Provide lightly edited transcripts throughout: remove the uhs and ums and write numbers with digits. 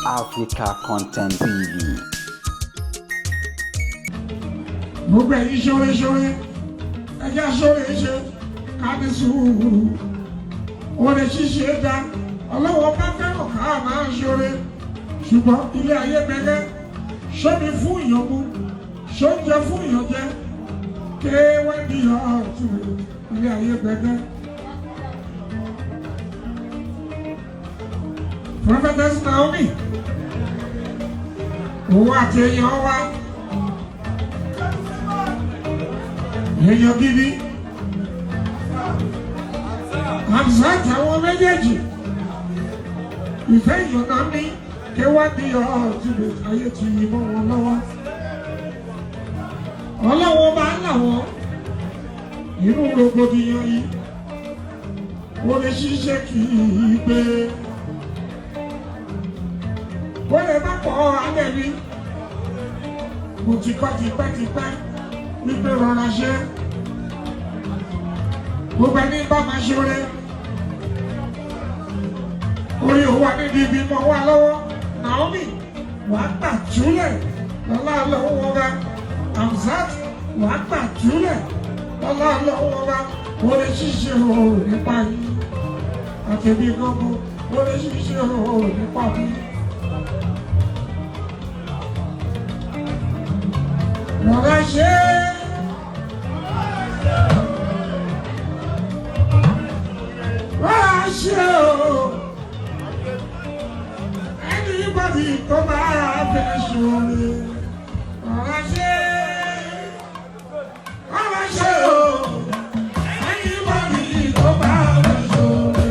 Africa Content TV. Gbogbo ẹ̀yin ṣoore ṣoore, ẹjẹ́ ṣoore ṣe ká ní sùúrù. Oore ṣíṣe dá, ọlọ́wọ́ bá fẹ́ràn ká máa ń ṣoore. Ṣùgbọ́n ilé ayé gbẹgẹ́, ṣómi fún ìyàn mu, ṣóúnjẹ fún ìyàn jẹ, kéwàdí ọ̀tún ilé ayé gbẹgẹ́. Prophetess Naomi, òun àti èèyàn wa, èèyàn gidi, Hamzat, àwọn méjèèjì, ìfẹ́ ìyọ̀nà ní kéwàdí ọ̀tún ayé ti yí mọ́ wọn lọ́wọ́. Ọlọ́wọ́ bá ń làwọn inú rògbòdìyàn yìí, orí ṣíṣe kì í gbé. Ó lè má pọ̀ alẹ́ mi. Mo ti kọ́ tipẹ́tipẹ́ wípé rọra ṣe. Gbogbo ẹni bá máa ṣoore. Orí òwò níbi ibi mọ́ wá lọ́wọ́. Naomi, wàá gbà túlẹ̀ lọ́lá lọ́wọ́ wa. Hamzat, wàá gbà túlẹ̀ lọ́lá lọ́wọ́ wa. Orí ṣíṣe o nípa yìí. Àtẹ̀bí gbogbo orí ṣíṣe o nípa mi. Rọra ṣe. Rọra ṣe o. Anybody tó bá fẹ́ ṣoore. Rọra ṣe. Rọra ṣe o. Anybody tó bá fẹ́ ṣoore.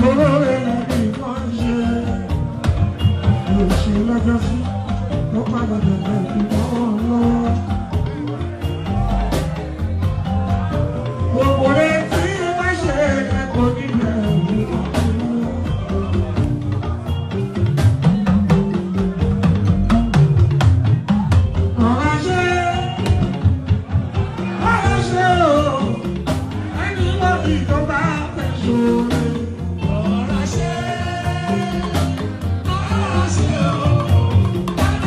Olóore lẹ́ni kan ṣe. Yóò ṣe lọ́jọ́ sí. Ó padà bẹ̀rẹ̀ ìmọ̀ lọ́wọ́. Gbogbo rẹ̀ tí má ṣe kò ní bẹ̀rù lọ́wọ́. Rọra ṣe, rọra ṣe o, ẹni mọ́bì tó bá fẹ́ ṣoore. Rọra ṣe, rọra ṣe o.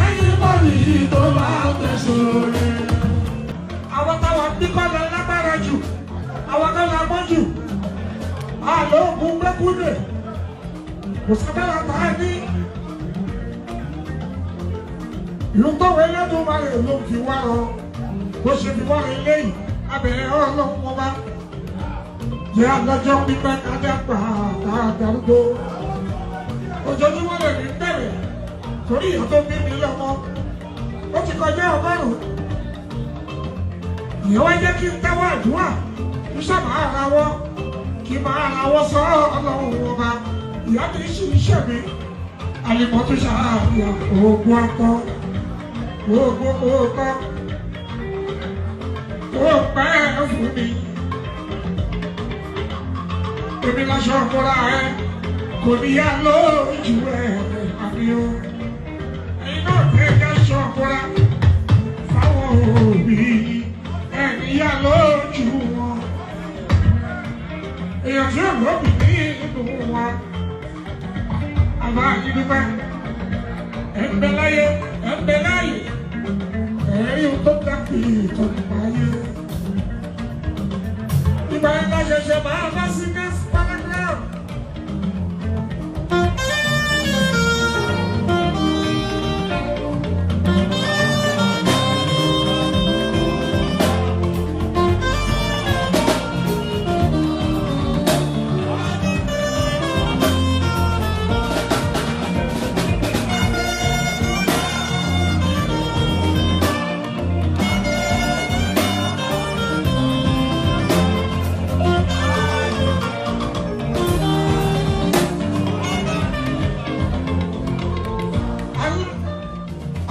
Ẹni mọ́bì tó bá fẹ́ ṣoore. Àwọn táwọn bí kọ́ lọ lágbára jù, àwọn kan la gbọ́n jù. Àlọ́ ògùn gbẹ́kúndè, kò sábàlá tá a ní. Ìlú tọ́wọ́ Ẹlẹ́dùmarè ló fi wá lọ. Bó ṣe fi wá eléyìí, abẹ̀rẹ̀ ọlọ́run wọn bá. Jẹ́ adájọ́ pípẹ́ kájà pa àdárúgbó. Ojoojúmọ́ lè ní bẹ̀rẹ̀ torí ìyá tó bí mi lọ́mọ. Ó ti kọjá 100. Ìyẹn wá jẹ́ kí n tẹ́wọ́ àdúrà. Kí sábà ara wọ́. Kí máa ara wọ́ sọ ọlọ́run wọn bá. Ìyá mi sì ń ṣẹ̀mí. Àlìmọ́ tó ṣàlàyé oògùn akọ. Oògùn òótọ́. Ó pẹ́ fún mi. Èmi láṣọ ọ̀pọ̀ra ẹ kò ní yá lójú ẹ àmì o. Ẹ̀yin náà tẹ́ ẹ dáṣọ ọ̀pọ̀ra fáwọn òbí ẹ ní yá lójú wọn. Èèyàn tí ò lóbì ní inú wọn. Àbá àyídúpẹ́ ẹ̀ ń bẹ láyé, ẹ̀ ń bẹ láyé, ẹ̀rí tó dákì ìtọ́jú ayé. Ìgbà ńlá ṣẹ̀ṣẹ̀ máa bá sí next paragraph.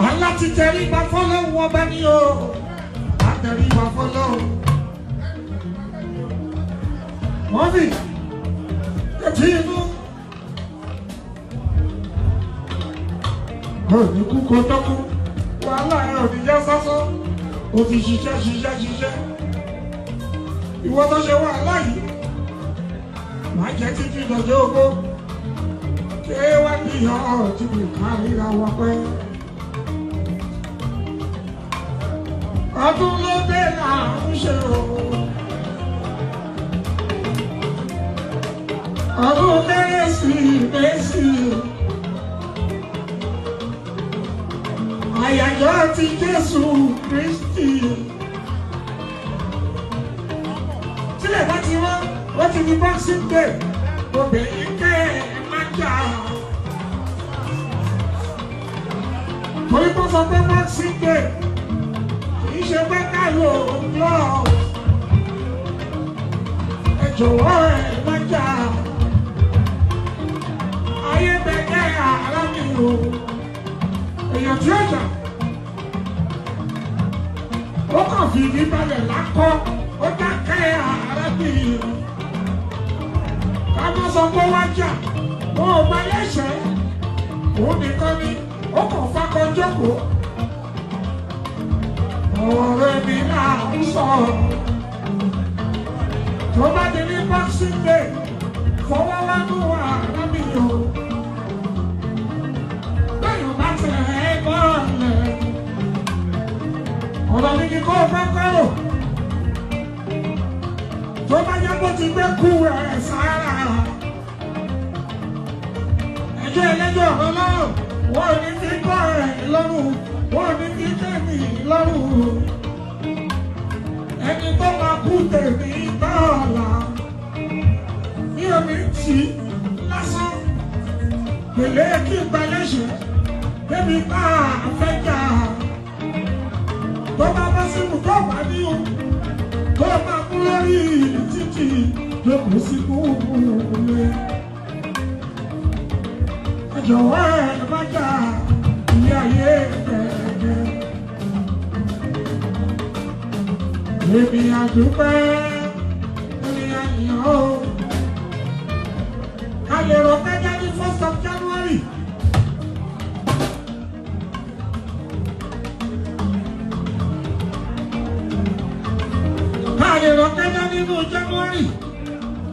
Aláti tẹríba fọlọ́hún ọba ni o, àtẹríba fọlọ́hún. Mọ́mí, etí inú. Òní kú kó tọ́kú. Wàhálà ẹ ò ní já sásán. O ti ṣiṣẹ́ ṣiṣẹ́ ṣiṣẹ́. Ìwọ tó ṣe wàhálà yìí, wàá jẹ́ títí dọjọ́ ogbó. Ṣé wá ní ọ̀rọ̀ tí kò ká ríra wa pẹ́? Ọdún ló dé là ń ṣe o. Ọdún Kérésìmesì. Àyájọ́ ti Jésù Kristi. Tílẹ̀ bá ti wọ́n, ó ti di Boxing Day. Obìnrin kẹ́ ẹ̀ má jà. Torí kó sọ pé Boxing Day kì í ṣe pé ká lò ó glove. Ẹ jọ̀wọ́ ẹ má jà. Ayé bẹ̀kẹ́ ara mi o. Èèyàn tí ó jà. Ó kàn fi ìdí balẹ̀ lákọ́, ó dákẹ́ ara mi o. Ká má sọ pé wá jà, wọn ò gba lẹ́sẹ̀. Òun nìkan ni ó kàn fakọ jókòó. Ọ̀rẹ́ mi náà ń sọ. Tó bá di ní Boxing Day, fọwọ́ wánú ara mi o. Bẹ́ẹ̀ bá tẹ̀ ẹ́ bọ́ọ̀lẹ̀. Ọ̀rọ̀ mi ni kó o fẹ́ kọ́rò. Tó bá yẹ kó ti gbé kú ẹ̀ sára. Ẹjọ́ ẹlẹ́jọ́ ọ̀rọ̀ lọ́rùn, wọ́n ò ní fi kọ́ ẹ̀ lọ́rùn, wọ́n ò ní fi tẹ̀mí lọ́rùn. Ẹni tó máa kú tèmi tọ́ọ̀la. Mi ò ní tì í lásán. Pèlè kí n gba léṣe, débi tá a fẹ́ jà. Tó bá bá sínú tó bá ní o, tó máa kú lórí títì, jókòó sí kúkúrú. Ẹ jọ̀wọ́ ẹ má jà, ilé ayé gẹ̀gẹ̀. Èmi àdúpẹ́, èmi àyàn o. Ká lè rọ pẹ́já ní 1st of January. Ká lè rọ pẹ́já nínú January.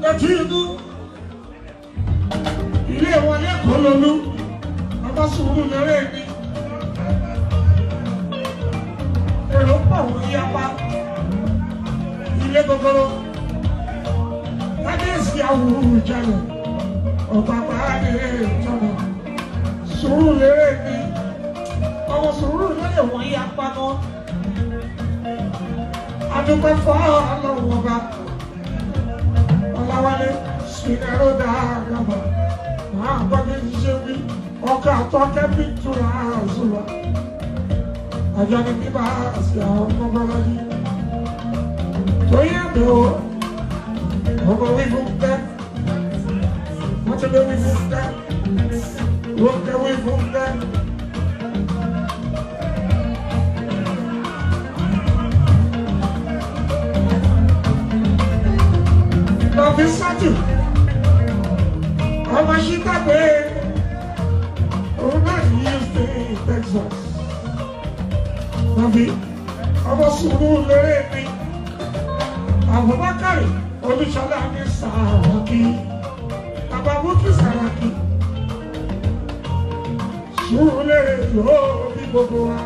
Etí inú. Ilé wọn lẹ́kọ̀ọ́ lolú. Ọmọ sùúrù lérè mi. Èrò pọ̀ wọ́n yapa. Ilé gogoro. Kábíyèsí Awùjalẹ̀. Ọ̀pàpà lè tọ̀nà. Sùúrù lérè mi. Ọmọ sùúrù lérè wọ́n yapa gan. Adúpẹ́ fọ́ Ọlọ́run ọba. Ọláwálé Spinero dàgbà. Máa gbọ́ bí ṣe wí. Ọkọ̀ àtọ́kẹ́ bí tura àzùwà. Àjọ ni bíbá àti àwọn ọmọ bọ́lájí. Torí ẹ̀mí o, ọmọ wí fún kẹ́. Wọ́n ti lé wí fún kẹ́. Wọ́n kẹ́ wí fún kẹ́. Lọ́fi sátì. Ọmọ Chicago òun náà ní Houston, Texas. Lọ́fi ọmọ sùúrù lérè mi. Abubakar Olúṣọlá ní Sàràkí. Bàbá Bukki Sàràkí. Sùúrù lérè ló bí gbogbo wa.